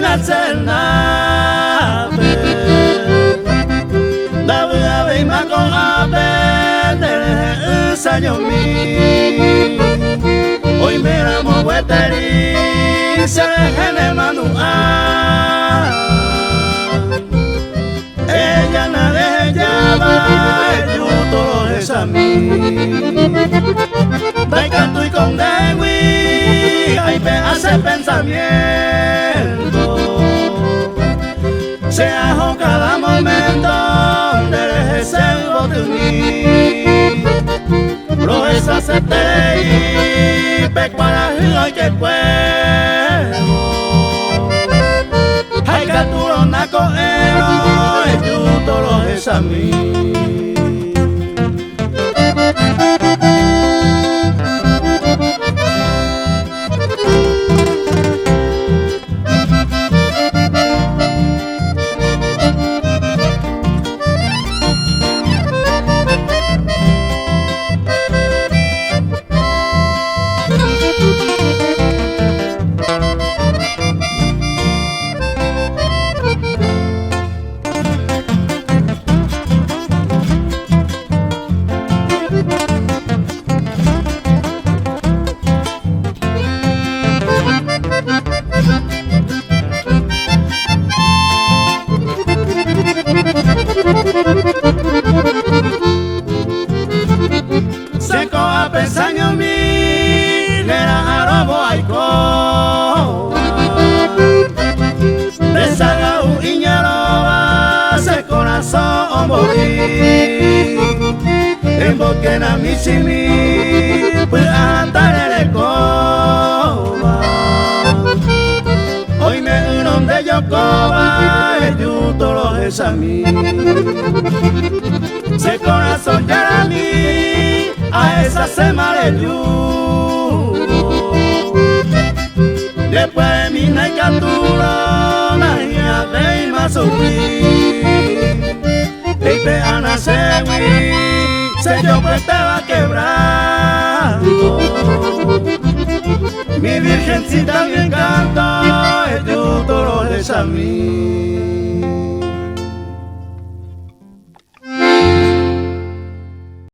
Nasenape Ndavy'avéima ko'ápe nderehe ysañomi Oiméramo gueteri cherehe nemandu'a Ella rehejáva eju torohechami Ndaikatúi ko ndégui aipe'a che pensamiento Che aho cada momento nderehe che yvotymi Rohechaseterei pe kuarahy oikekuévo Ha ikatúrõ nako'ẽrõ eju torohechami. Che ko'ápe sañomi nera'arõvo aikóva Tesaga'u iñarõva che korasõ ombo'i Embokena michĩmi py'a hatã rerekóva Oime'ỹrõ ndejokóva eju torohechami Che korasõ jarami ahechasema reju Ndepya'emi ndaikatúrõ nahi'ãvéima chugui Eipe'ána chégui che jopyetéva quebranto Mi virgencita mi encanto eju torohechami.